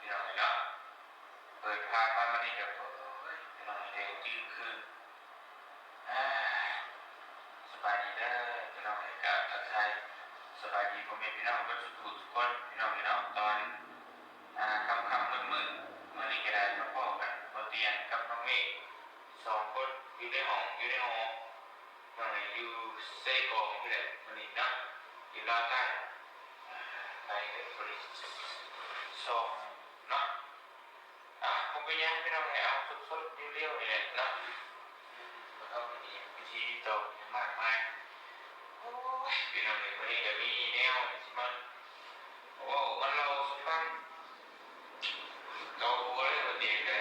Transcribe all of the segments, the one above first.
ພີ່ນ້ອງເອີຍເນາະ ເປີດພາບມາມື້ນີ້ກໍ ໂອ້ຍ ພີ່ນ້ອງເອີຍ ແດງຈຶ່້ງຄືນ. ອາ ສະບາຍດີເດີພີ່ນ້ອງເອີຍ ກໍທັກທາຍສະບາຍດີພໍ່ແມ່ພີ່ນ້ອງເບິດສູ່ຜູ້ສູ່ຄົນ ພີ່ນ້ອງເອີຍເນາະ. ຕອນ ອາ ຄ່ຳໆມືດໆ ມື້ນີ້ກໍໄດ້ມາພໍ້ກັນ ບ່າວຕຽງກັບນ້ອງເມກ ສອງຄົນຢູ່ໃນຫ້ອງ ຢູ່ໃນຫໍ ເນາະ ຢູ່ເຊກອງນີ້ແຫຼະ ມື້ນີ້ເນາະ ຢູ່ລາວໃຕ້ ອາ ໄປກັນຜູ້ນີ້ສອງເນາະ. ອາ ບໍ່ເປັນຫຍັງພີ່ນ້ອງເອີຍ ເອົາສົດໆລຽວໆນີ້ແຫຼະເນາະ ບໍ່ຕ້ອງມີພິທີຕໍ່ຫຍັງມາກມາຍ. ໂອ້ຍ ພີ່ນ້ອງເອີຍ ມື້ນີ້ກໍມີແນວຊິມາເວົ້າມາເລົ່າສູ່ຟັງ ເກົາຫົວເລີຍວ່າຕິ ກໍ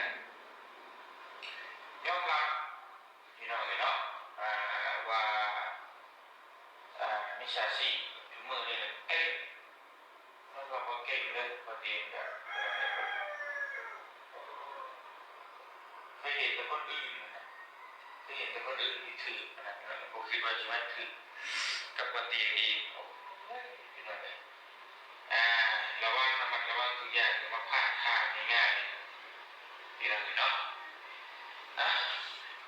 ຍອມຮັບ ພີ່ນ້ອງເອີຍເນາະ ອາ ວ່າ ອາ ມິດສາຊີບທຸກມື້ນີ້ເກັ່ງ ມັນກໍບໍ່ເກັ່ງເລີຍ ບໍ່ເກັ່ງກໍ ເຄີຍເຫັນແຕ່ຄົນອື່ນນະ ເຄີຍເຫັນແຕ່ຄົນອື່ນທີ່ຖືກນະ ບໍ່ຄິດວ່າຊິມາຖືກກັບບ່າວຕຽງເອງ. ໂອ້ຍ ພີ່ນ້ອງເອີຍ ອາ ລະວັງ ລະມັດລະວັງທຸກຢ່າງ ຢ່າມາພາດທ່າງ່າຍໆ ພີ່ນ້ອງເອີຍເນາະ.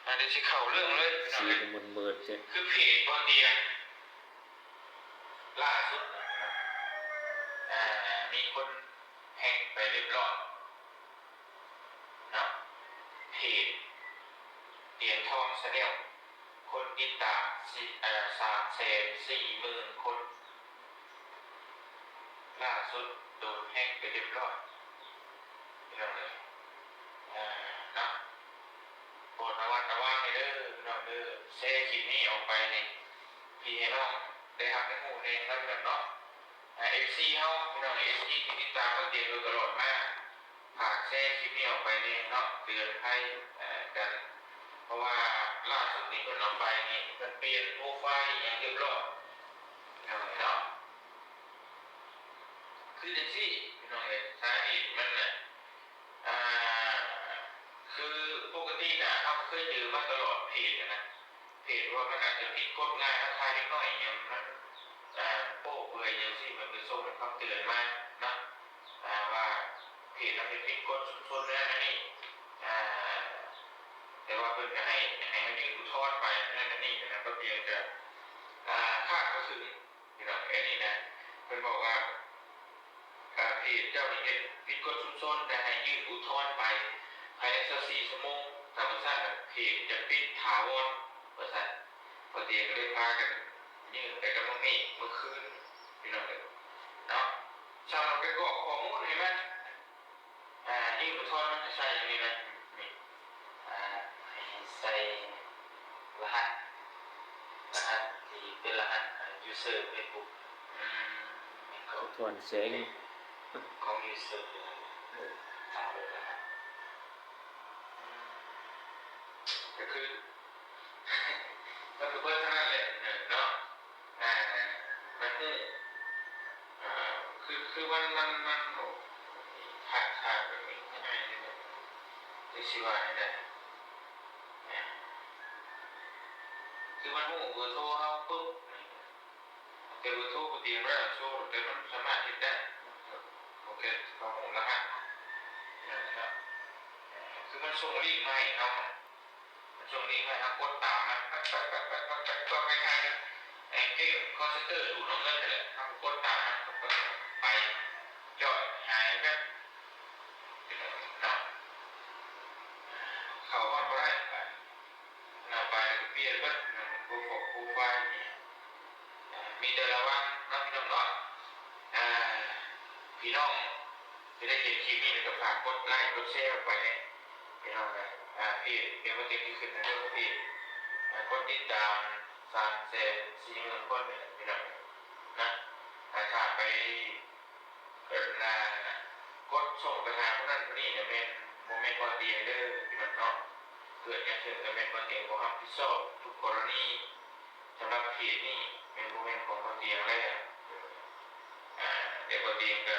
ອາ ດຽວຊິເຂົ້າເລື່ອງເລີຍ ພີ່ນ້ອງເອີຍ ຄືເພຈບ່າວຕຽງລ່າສຸດ ອາ ມີຄົນແຮັກໄປຮຽບຮ້ອຍ ເນາະ ເພຈຕຽງທອງແຊນແນວ ຄົນຕິດຕາມ ສ- ເອີ ສາມແສນສີ່ໝື່ນຄົນ ລ່າສຸດໂດນແຮັກໄປຮຽບຮ້ອຍ ພີ່ນ້ອງເອີຍ ເນາະ. ໂປດລະມັດລະວັງເດີ ພີ່ນ້ອງເດີ ແຊຄລິບນີ້ອອກໄປໃຫ້ພີ່ໃຫ້ນ້ອງໄດ້ຮັບໄດ້ຮູ້ແດ່ເນາະ ພີ່ນ້ອງເນາະ. ອາ ເອັຟຊີເຮົາ ພີ່ນ້ອງເອັຟຊີທີ່ຕິດຕາມບ່າວຕຽງໂດຍຕະຫຼອດມາ ຝາກແຊຄລິບນີ້ອອກໄປແດ່ເນາະ ເຕືອນໄພ ເອີ ກັນ ເພາະວ່າລ່າສຸດນີ້ເພິ່ນເອົາໄປນີ້ ເພິ່ນປ່ຽນໂປຣໄຟອິຫຍັງຮຽບຮ້ອຍ ພີ່ນ້ອງເນາະ. ຄືຈັ່ງຊີ້ ພີ່ນ້ອງເອີຍ ສາເຫດມັນນະ ອາ ຄືປົກກະຕິນະ ເຮົາກໍເຄີຍເຈີມາຕະຫຼອດເພຈຫັ້ນນະ ເພຈວ່າມັນອາດຈະຜິດກົດງ່າຍ ເຮົາຖ່າຍເດັກນ້ອຍອີ່ຫຍັງມັນ ອາ ໂປ້ເປືອຍຫຍັງຊີ້ ເພິ່ນກໍສົ່ງຄຳເຕືອນມາເນາະ ອາ ວ່າເພຈເຮົາເຮັດຜິດກົດຊຸມຊົນນັ້ນອັນນີ້ ອາ ແຕ່ວ່າເພິ່ນກໍໃຫ້ ໃຫ້ເຮົາຍື່ນອຸທອນໄປນັ້ນອັນນີ້ນະ ກໍພຽງແຕ່ ອາ ຄາດບໍ່ເຖິງ ພີ່ນ້ອງ ອັນນີ້ນະ ເພິ່ນບອກວ່າ ອາ ເພຈເຈົ້ານີ້ເຮັດຜິດກົດຊຸມຊົນ ແຕ່ໃຫ້ຍື່ນອຸທອນໄປພາຍໃນຊາວສີ່ຊົ່ວໂມງ ຖ້າບໍ່ຊັ້ນນະ ເພຈຈະປິດຖາວອນ ວ່າຊັ້ນ. ພໍດີກໍເລີຍພາກັນຍື່ນໄປກັບນ້ອງເມກມື້ຄືນ ພີ່ນ້ອງເອີຍເນາະ ຊ່ຳວ່າໄປກອກຂໍ້ມູນໃຫ້ມັນ ອາ ຍື່ນອຸທອນມັນໃຫ້ໃສ່ອັນນີ້ນະ ນີ້ ອາ ໃຫ້ໃສ່ລະຫັດ ລະຫັດທີ່ເປັນລະຫັດ ອາ ຢູເຊີເຟສບຸກ ອືມ ແມ່ນຂອງ ສະທ້ອນແສງ ຂອງຢູເຊີ ເອີ ຕາມລະຫັດ ອືມ ກໍຄື ມັນກໍເບິດເທົ່ານັ້ນແຫຼະເນາະ ອາ ມັນຮູ້ ອາ ຄື ຄືມັນ ມັນ ມັນ ໂອ້ ພາດ ພາດແບບນີ້ງ່າຍເລີຍ ຈັກຊິວ່າແນວໃດ ອາ ຄືມັນຮູ້ເບີໂທເຮົາປຶບ ແຕ່ເບີໂທບໍ່ຕຽງໄວ້ໂຊ ແຕ່ມັນສາມາດເຮັດໄດ້ ໂອເຄ ເຮົາຮູ້ລະຫັດ ເນາະ ຄືມັນສົ່ງລິ້ງມາໃຫ້ເຮົາ ມັນສົ່ງລິ້ງມາໃຫ້ເຮົາກົດຕາມມັນ ແບບ ແບບ ແບບ ແບບ ແບບ ແບບຄ້າຍໆກັບ ແອ ເກມຄອນເຊັນເຕີດູດເອົາເງິນຫັ້ນແຫຼະ ເຮົາກໍກົດຕາມມັນ ໄປ ຈອດ ຫາຍແບບ ເນາະ ເຂົ້າຮອດບໍ່ໄດ້ ບາດນີ້ ເອົາໄປແລ້ວກໍປ່ຽນເບິດ ໂປຣໄຟລ໌ນີ້ ມີແຕ່ລະວັງເນາະ ພີ່ນ້ອງເນາະ ອາ ພີ່ນ້ອງທີ່ໄດ້ເຫັນຄລິບນີ້ ແລ້ວກໍຝາກກົດໄລ້ກົດແຊອອກໄປແດ່ ພີ່ນ້ອງເອີຍ ອາ ເພຈ ດຽວບໍ່ເຕັມຊິຂຶ້ນໃຫ້ເບິ່ງ ເພຈ ອາ ຄົນຕິດຕາມສາມແສນສີ່ໝື່ນຄົນນີ້ແຫຼະ ພີ່ນ້ອງເອີຍ ນະ ອາ ຖ້າໄປ ເພິ່ນ ອາ ກົດສົ່ງໄປຫາຜູ້ນັ້ນຜູ້ນີ້ນະ ແມ່ນ ບໍ່ແມ່ນບ່າວຕຽງເດີ ພີ່ນ້ອງເນາະ ເກີດຫຍັງຂຶ້ນກໍແມ່ນບ່າວຕຽງບໍ່ຮັບຜິດຊອບທຸກກໍລະນີ ສຳລັບເພຈນີ້ແມ່ນບໍ່ແມ່ນຂອງບ່າວຕຽງແລ້ວ ອາ ແຕ່ບ່າວຕຽງກໍ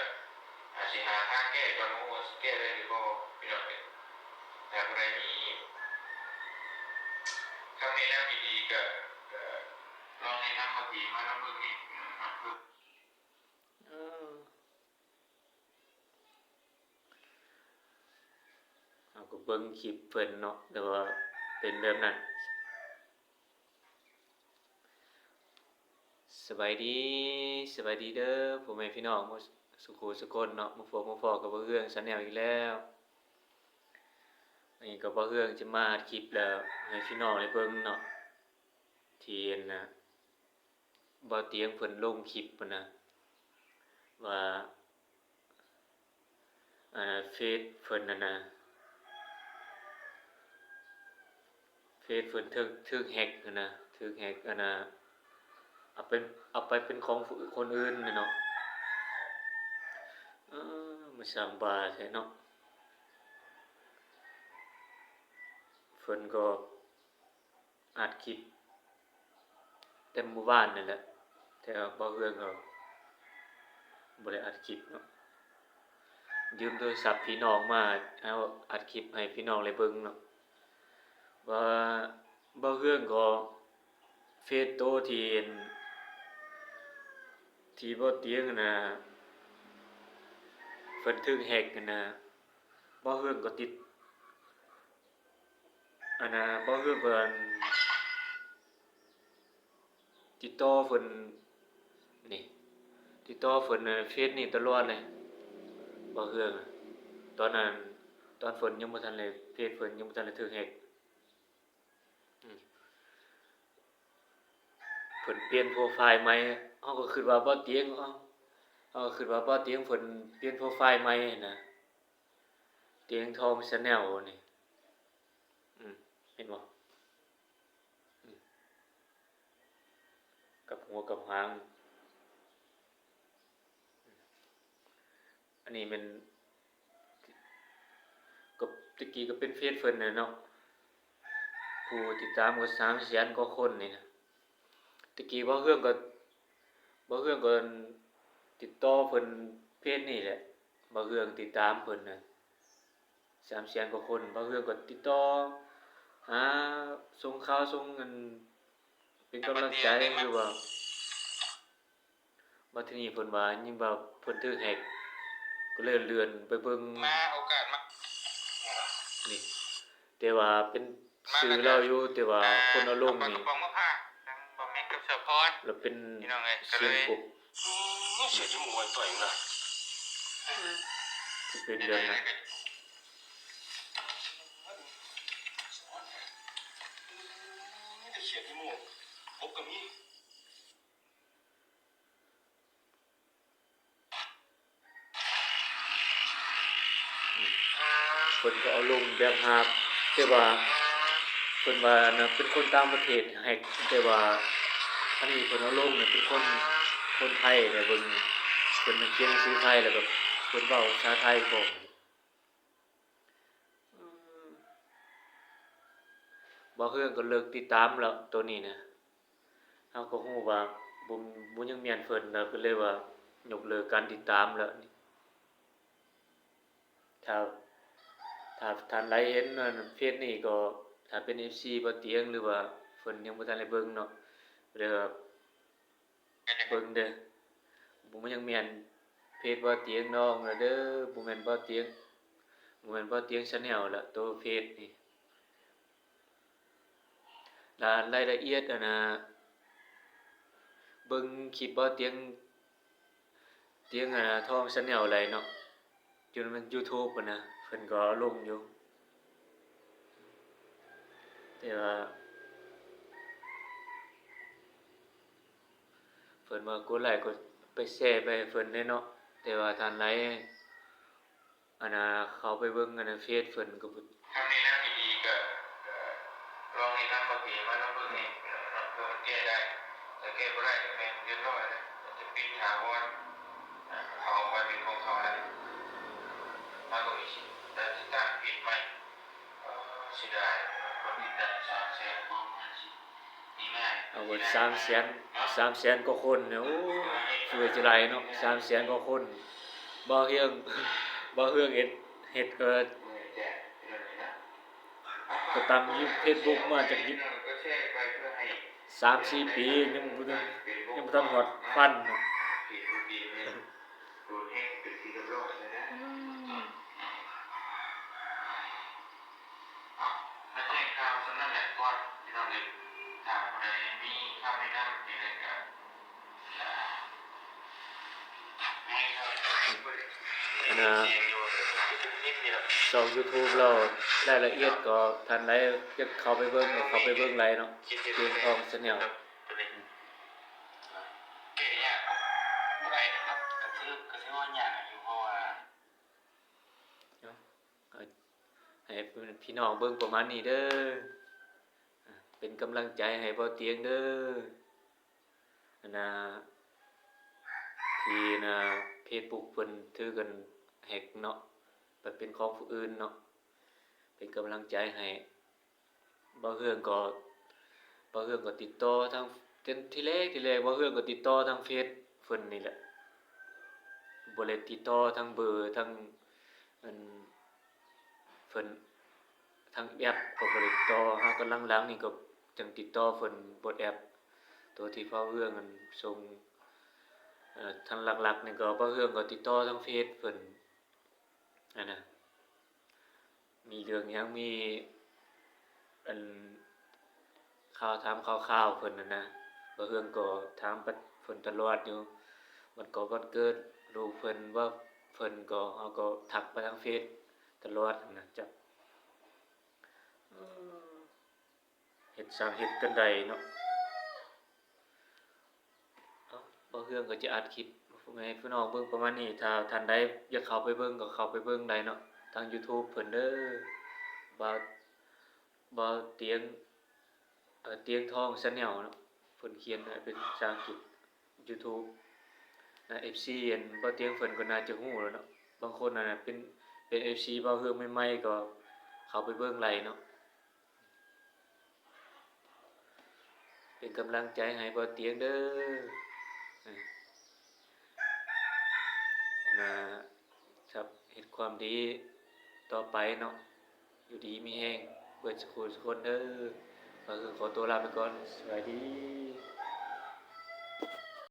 ອາດຊິຫາທາງແກ້ ກໍບໍ່ຮູ້ວ່າຊິແກ້ໄດ້ຫຼືບໍ່ ພີ່ນ້ອງເອີຍ ຖ້າຜູ້ໃດມີຄຳແນະນຳດີໆ ກໍ ກໍລອງແນະນຳບ່າວຕຽງມານຳເບິ່ງແດ່ ພີ່ນ້ອງເນາະ. ເອີ ກໍເບິ່ງຄລິບເພິ່ນເນາະ ແຕ່ວ່າເປັນແບບນັ້ນ. ສະບາຍດີ ສະບາຍດີເດີພໍ່ແມ່ພີ່ນ້ອງໝົດສູ່ຄູ່ສູ່ຄົນເນາະ, ມາພົບມາພໍ້ກັບບ່າວເຮືອງ Channel ອີກແລ້ວ. ອັນນີ້ກໍບ່າວເຮືອງຈະມາອັດຄລິບແລ້ວໃຫ້ພີ່ນ້ອງໄດ້ເບິ່ງເນາະ ທີ່ອັນນ່າ ບ່າວຕຽງເພິ່ນລົງຄລິບຫັ້ນນະ ວ່າ ອັນນ່າ ເຟສເພິ່ນຫັ້ນນະ ເຟສເພິ່ນຖືກ ຖືກແຮັກຫັ້ນນະ ຖືກແຮັກ ອັນນ່າ ເອົາໄປ ເອົາໄປເປັນຂອງຜູ້ ຄົນອື່ນແມ່ນເນາະ. ເອີ ມາສ້າງບ້າແທ້ເນາະ. ເພິ່ນກໍ ອັດຄລິບແຕ່ມື້ວານນີ້ແຫຼະ ແຕ່ວ່າບ່າວເຮືອງກໍບໍ່ໄດ້ອັດຄລິບເນາະ, ຢືມໂທລະສັບພີ່ນ້ອງມາ ເອົາອັດຄລິບໃຫ້ພີ່ນ້ອງໄດ້ເບິ່ງເນາະ ວ່າບ່າວເຮືອງກໍ ເຟສໂຕທີ່ ທີ່ບ່າວຕຽງຫັ້ນນະ ເພິ່ນຖືກແຮັກຫັ້ນນະ ບ່າວເຮືອງກໍຕິດ ອັນນ່າ ບ່າວເຮືອງເພິ່ນຕິດຕໍ່ເພິ່ນນີ້ ຕິດຕໍ່ເພິ່ນເຟສນີ້ຕະຫຼອດເລີຍ ບ່າວເຮືອງ. ຕອນນັ້ນ ຕອນເພິ່ນຍັງບໍ່ທັນໄດ້ ເຟສເພິ່ນຍັງບໍ່ທັນໄດ້ຖືກແຮັກ ອືມ ເພິ່ນປ່ຽນໂປຣໄຟລ໌ໃໝ່ ເຮົາກໍຄິດວ່າບ່າວຕຽງ ເຮົາ ເຮົາກໍຄິດວ່າບ່າວຕຽງເພິ່ນປ່ຽນໂປຣໄຟລ໌ໃໝ່ຫັ້ນນະ ຕຽງທອງ Channel ນີ້ ອືມ ເຫັນບໍ່? ອືມ ກັບຫົວກັບຫາງ ອັນນີ້ແມ່ນ ກໍແຕ່ກີ້ກໍເປັນເຟສເພິ່ນແຫຼະເນາະ ຜູ້ຕິດຕາມກໍສາມແສນກວ່າຄົນນີ້ນະ. ແຕ່ກີ້ບ່າວເຮືອງກໍ ບ່າວເຮືອງກໍຕິດຕໍ່ເພິ່ນເພຈນີ້ແຫຼະ ບ່າວເຮືອງຕິດຕາມເພິ່ນນະ ສາມແສນກວ່າຄົນ. ບ່າວເຮືອງກໍຕິດຕໍ່ຫາ ສົ່ງຂ່າວ ສົ່ງອັນ ເປັນກຳລັງໃຈ ຫຼືວ່າ ບັດທີນີ້ເພິ່ນວ່າ ຍິນວ່າເພິ່ນຖືກແຮັກ ກໍເລີຍເລື່ອນໄປເບິ່ງ ມາໂອກາດມາ ນີ້ ແຕ່ວ່າເປັນຊື່ລາວຢູ່ ແຕ່ວ່າຄົນເອົາລົງນີ້ ເອົາປາກກະປ໋ອງມາຝາກທາງບ່າວແມັກກັບສາວພອນ ແລ້ວເປັນ ພີ່ນ້ອງເອີຍ ກໍເລີຍ ສຽງກົບ ອືມ ເສຍຈະໝູກໄວຕໍ່ອີກນະ ອືມ ຊິເປັນແບບນັ້ນ ມີແຕ່ເສຍຈະໝູກ ກົບກໍມີ. ເພິ່ນກໍເອົາລົງແບບຮາບ ແຕ່ວ່າເພິ່ນວ່າອັນນັ້ນເປັນຄົນຕ່າງປະເທດແຮັກ ແຕ່ວ່າອັນນີ້ເພິ່ນເອົາລົງນີ້ເປັນຄົນ ຄົນໄທແຫຼະ ເບິ່ງ ເພິ່ນຂຽນໜັງສືໄທ ແລ້ວກໍເພິ່ນເວົ້າພາສາໄທພ້ອມ. ອືມ ບ່າວເຮືອງກໍເລີກຕິດຕາມແລ້ວ ໂຕນີ້ນະ ເຮົາກໍຮູ້ວ່າບໍ່ ບໍ່ຍັງແມ່ນເພິ່ນ ເຮົາກໍເລີຍວ່າຍົກເລີກການຕິດຕາມແລ້ວນີ້. ຖ້າ ຖ້າທ່ານໃດເຫັນອັນເຟສນີ້ກໍ ຖ້າເປັນເອັຟຊີບ່າວຕຽງ ຫຼືວ່າເພິ່ນຍັງບໍ່ທັນໄດ້ເບິ່ງເນາະ ເລີຍວ່າ ເບິ່ງເດີ ບໍ່ ບໍ່ແມ່ນເພຈບ່າວຕຽງນ້ອງລະເດີ ບໍ່ແມ່ນບ່າວຕຽງ ບໍ່ແມ່ນບ່າວຕຽງແຊນແນວລະ ໂຕເພຈນີ້ ລະລາຍລະອຽດອັນນ່າ ເບິ່ງຄລິບບ່າວຕຽງ ຕຽງ ອັນນ່າ ທອງແຊນແນວໄດ້ເນາະ. ຢູ່ໃນຢູທູບຫັ້ນນະ ເພິ່ນກໍເອົາລົງຢູ່ ແຕ່ວ່າເພິ່ນວ່າກົດໄລກົດ ໄປແຊໄປໃຫ້ເພິ່ນແດ່ເນາະ ແຕ່ວ່າທ່ານໃດ ອັນນ່າ ເຂົ້າໄປເບິ່ງ ອັນນ່າ ເຟສເພິ່ນກໍບໍ່ ທາງນີ້ແນວດີໆ ກໍ ກໍລອງແນະນຳບໍ່ເກມານຳເບິ່ງແດ່ເນາະ ເພື່ອມັນແກ້ໄດ້. ຖ້າແກ້ບໍ່ໄດ້ກໍແມ່ນຮຽບຮ້ອຍແລ້ວ ມັນຈະປິດຖາວອນ ເອົາໄວ້ເປັນຂອງເຂົາແລ້ວ ມາກໍມີສິດຕັດຕິດຕັ້ງເພຈໃໝ່. ເສຍດາຍ ຄົນຕິດຕາມສາມແສນ ບໍ່ປະມານສິບ ເອົາເບິດສາມແສນ ສາມແສນກວ່າຄົນນີ້ ໂອ້ ຊ່ວຍຈະໄດ້ເນາະ ສາມແສນກວ່າຄົນ. ບ່າວເຮືອງ ບ່າວເຮືອງເຮັດ ເຮັດ ເອີ ກໍຕັ້ງຢູ່ເຟສບຸກມາຈັກສາມສີ່ປີ ຍັງບໍ່ທັນ ຍັງບໍ່ທັນຮອດພັນເນາະ. ອືມ. ພີ່ນ້ອງເອີຍ ຖ້າຜູ້ໃດມີຄຳແນະນຳຈັ່ງໃດກໍ ອັນນ່າ ຊ່ອງ YouTube ລາວ ລາຍລະອຽດກໍ ທ່ານໃດຢາກເຂົ້າໄປເບິ່ງກໍເຂົ້າໄປເບິ່ງໄດ້ເນາະ ຕຽງທອງ Channel ແກ້ຍາກບໍ່ໄດ້ດອກເນາະ ກໍຖື ກໍຖືວ່າຍາກຢູ່ ເພາະວ່າ ເນາະ ໃຫ້ພີ່ນ້ອງເບິ່ງປະມານນີ້ເດີ ເປັນກຳລັງໃຈໃຫ້ບ່າວຕຽງເດີ ອັນນ່າ ທີ່ອັນນ່າ ເຟສບຸກເພິ່ນຖືກກັນແຮັກເນາະ ໄປເປັນຂອງຜູ້ອື່ນເນາະ ເປັນກຳລັງໃຈໃຫ້ ບ່າວເຮືອງກໍ ບ່າວເຮືອງກໍຕິດຕໍ່ທາງ ທີ່ແລກ ທີ່ແລກບ່າວເຮືອງກໍຕິດຕໍ່ທາງເຟສເພິ່ນນີ້ແຫຼະ ບໍ່ໄດ້ຕິດຕໍ່ທາງເບີ ທາງອັນ ເພິ່ນ ທາງແອັບກໍບໍ່ໄດ້ຕິດຕໍ່ ຫາກໍຫຼັງໆນີ້ກໍຈັ່ງຕິດຕໍ່ເພິ່ນ WhatsApp ໂຕທີ່ບ່າວເຮືອງອັນສົ່ງ ເອີ ທາງຫຼັກໆນີ້ກໍບ່າວເຮືອງກໍຕິດຕໍ່ທາງເຟສເພິ່ນ ອັນນ່າ ມີເລື່ອງຫຍັງ ມີອັນ ຂ່າວຖາມຂ່າວໆເພິ່ນຫັ້ນນະ ບ່າວເຮືອງກໍຖາມປະ ເພິ່ນຕະຫຼອດຢູ່ ວັນກໍວັນເກີດລູກເພິ່ນວ່າ ເພິ່ນກໍ ເຮົາກໍທັກໄປທາງເຟສຕະຫຼອດຫັ້ນນະ ຈັກ ເອີ ເຮັດຊ່າງເຮັດກັນໄດ້ເນາະ. ເອົ້າ ບ່າວເຮືອງກໍຈະອັດຄລິບໃຫ້ພີ່ນ້ອງເບິ່ງປະມານນີ້ ຖ້າທ່ານໃດຢາກເຂົ້າໄປເບິ່ງກໍເຂົ້າໄປເບິ່ງໄດ້ເນາະ ທາງ YouTube ເພິ່ນເດີ ບ່າວ ບ່າວຕຽງ ເອີ ຕຽງທອງ Channel ເນາະ ເພິ່ນຂຽນເປັນພາສາອັງກິດ YouTube ນະ ເອັຟຊີ ອັນ ບ່າວຕຽງເພິ່ນກໍໜ້າຈະຮູ້ແລ້ວເນາະ ບາງຄົນອັນນະ ເປັນ ເປັນ ເອັຟຊີ ບ່າວເຮືອງໃໝ່ໆ ກໍເຂົ້າໄປເບິ່ງໄດ້ເນາະ. ເປັນກຳລັງໃຈໃຫ້ບ່າວຕຽງເດີ ອັນນ່າ ເຮັດຄວາມດີຕໍ່ໄປເນາະ ຢູ່ດີມີແຮງເບິດສູ່ຄົນເດີ ກໍຄືຂໍຕົວລາໄປກ່ອນ ສະບາຍດີ.